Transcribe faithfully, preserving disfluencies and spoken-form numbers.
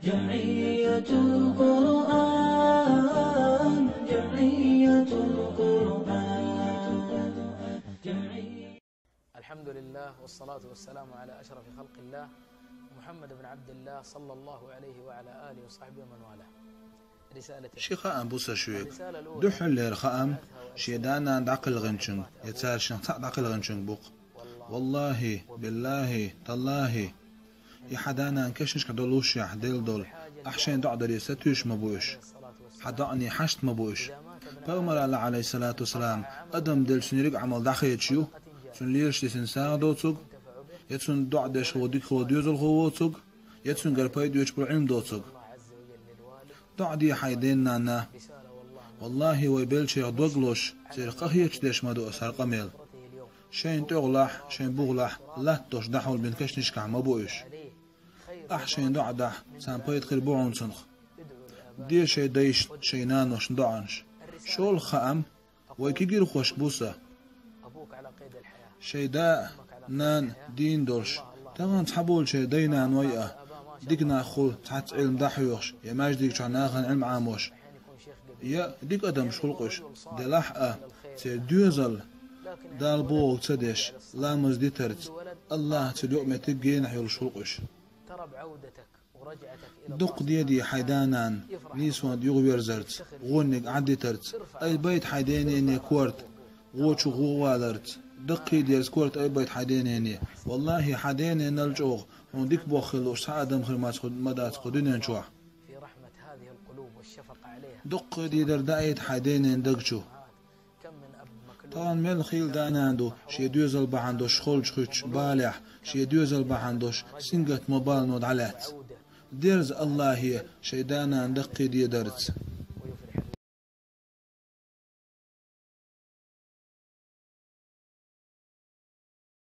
جمعية القرآن، جمعية القرآن، جمعية الحمد لله والصلاة والسلام على أشرف خلق الله محمد بن عبد الله صلى الله عليه وعلى آله وصحبه ومن والاه. Ши хаам бу са шуьга. Дуьххьарлера хаам шен да-нана дӀакхелхинчуьнга, я цаьршиннах цхьаъ дӀакхелхинчуьнга бу-кх. Валлахьи, биллахьи, таллахьи, и хьан да-нана кешнашкахь доллушехь делла долу, ахь шайна доӀа даре сатуьйсуш ма бу уьш. Хьан доӀане хьашт ма бу уьш. Пайхамара аьлла, Ӏалайхьиссалату вассалам, адам делча цуьнан ерриг Ӏамал дӀахедача ю, цуьнан лелаш дисина сагӀа доцург, я цунна доӀа деш волу дика хилла доьзалхо воцург, я цуьнгара пайда оьцуш болу Ӏилма доцург. ДоӀа де хьайн ден-нанна. Валлахьи, вай беллачех дог лозуш, церах къахеташ деш ма ду аса хӀара къамел. Шайна тӀехулахь, шайн бухахь латта долуш дӀахьулбина кешнашкахь ма бу уьш. Ахь шайна доӀа дахь, царна пайда хир бу хьуна цунах. Де шайн дайшна, шайн наношна доӀанаш. ШолгӀа хаам вай кегийрхошка бу сан. Шайн да а, нана а дийна долуш, тахана цхьаболчеран дай-наной а дика нах хуьлу, цхьацца Ӏилма дӀахьоьхуш, я маьждиг чохь нахана Ӏилма Ӏамош, я дика адамаш хуьлу-кх уьш, делахь а, церан доьзал Далла бохург ца деш, ламаз дитарца, Аллахьца юкъаметтиг генахь йолуш хуьлу-кх уьш. Дукха де де хьайн да-нана нийсонна юхаверзарца, гӀонниг Ӏадитарца, айбайта хьайн ден-нене корта, гӀочух гӀо валарца, даккхий деза корта айбайта хьайн ден-нене. Валлахьи, хьан ден-ненал чӀогӀа хьуна дика бохам хила лууш цхьа адам хир ма дац кху дуьнен чохь. Дуккха а дийр даийта хьайн ден-ненан даг чу. Тахана мел хийла да-нана ду, шен доьзал бахьана долуш холчу хуьттуш балехь, шен доьзал бахьана долуш сингаттаман балано дӀалаьцна. Дерза Аллахье шайн да-нана даккхий де дарца.